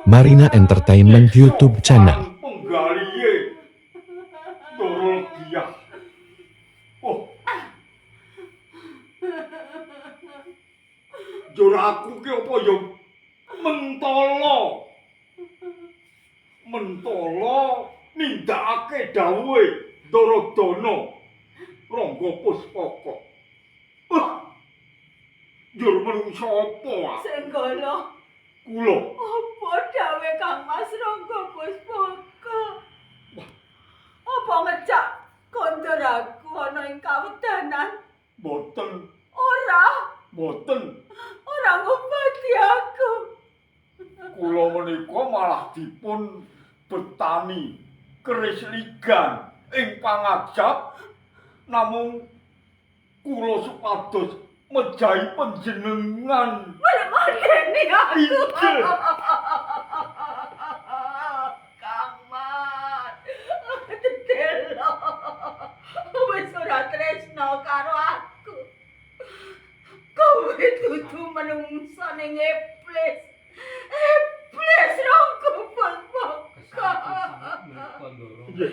Marina Entertainment YouTube channel. Penggalihe Ndara Legiyah. Oh. Njur aku ki apa ya mentala. Mentala nindakake dawuhe Ndaradana Rangga Puspaka. Njur menungsa apa? Srenggala, Kula. apa dawuhe Kang Mas Rangga Puspaka? Apa ngejak kondur aku ana ing kawedanan? Mboten, Ora, mboten. ora ngobati aku. Kula menika malah dipun betani keris ligan ing pangajap, namung kula supados mejahi panjenengan. Mateni aku. Inggih. Kang Mas, tetelo. Wis ora tresno karo aku. Kowe dudu menungso ning iblis. Iblis Rangga Puspaka. Kesanget menika Ndara. Nggih.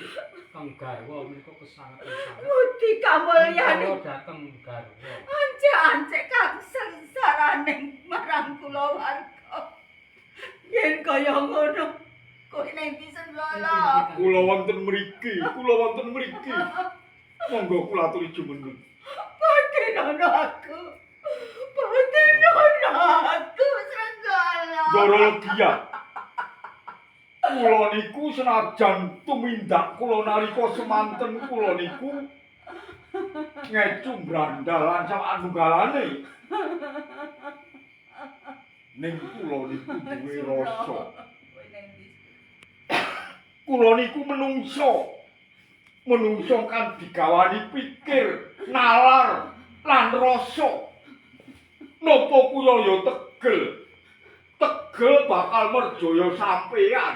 Kang garwa menika kesanget-kesanget. Budi kamulyane Kula dhateng garwa. ancek-ancek kang sengsaraning marang kulawarga. Yen kaya ngono, kowe ning ndi, Srenggala? Kula wonten mriki, kula wonten mriki. Monggo kula aturi jumeneng. Patenono aku. Patenono aku, Srenggala. Ndara Legiyah. Kula niku senajan tumindak kula nalika semanten kula niku ngecu brandal lan sapanunggalane. Ning kula niku duwe rasa. Kowe ning ndi? Kula niku menungso. Menungso kan digawani pikir, nalar lan rasa. Napa kula ya tegel? Tegel bakal merjaya sampeyan.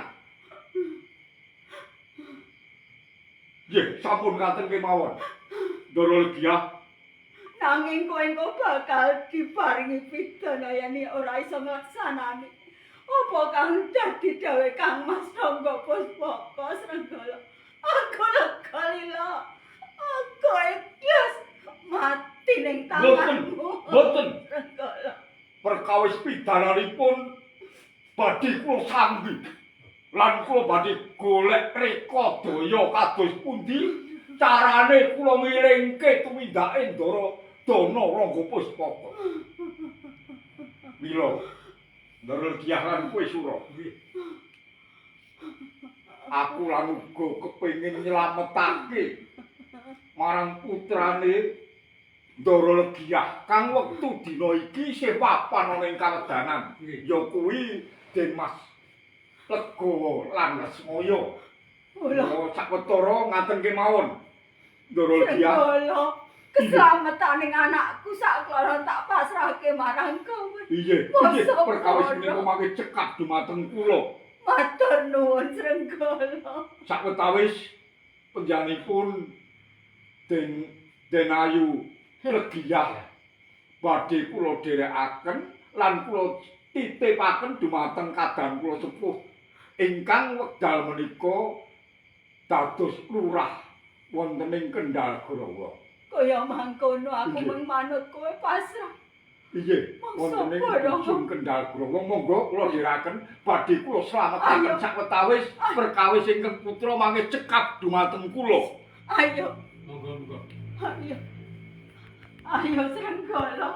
Nggih, sampun ngaten kemawon. Ndara Legiyah, Nanging kowe engko bakal diparingi pidana yen ora iso nglaksanani. Apa kang dadi dawuhe Kang Mas Rangga Puspaka, Srenggala? Aku lega lila. Aku ikhlas mati ning tanganmu. Mboten. Srenggala. Perkawis pidananipun badhe kula sanggi. Lan kula badhe golek reka daya kados pundi carane kula ngelingke tumindake Ndara Dana Rangga Puspaka. Mila Ndara Legiyah lan kowe Sura. Aku lan uga kepengin nyelametake marang putrane Ndara Legiyah kang wektu dina iki isih papan ana ing kawedanan. Ya kuwi Den Mas Legawa lan Lesmaya. Mula Oh, sawetara ngaten kemawon. Ndara Legiyah. Srenggala, keselamataning anakku sakloron tak pasrahke marang kowe. Iya, iya, Masa perkawis bodoh. menika mangke cekap dumateng kula. Matur nuwun, Srenggala. Sawetawis panjenenganipun Den Den Ayu Legiyah badhe kula dherekaken lan kula titipaken dumateng kadang kula sepuh ingkang wekdal menika dados lurah wonten ing Kendal Grawa. Kaya mangkono aku Inggih. mung manut kowe pasrah. Inggih, Mangsa wonten ing bodoh. dusun Kendal Grawa monggo kula dherekaken badhe kula slametaken Ayo. sawetawis perkawis ingkang putra mangke cekap dumateng kula. Ayo, Monggo monggo. ayo. Ayo, Srenggala.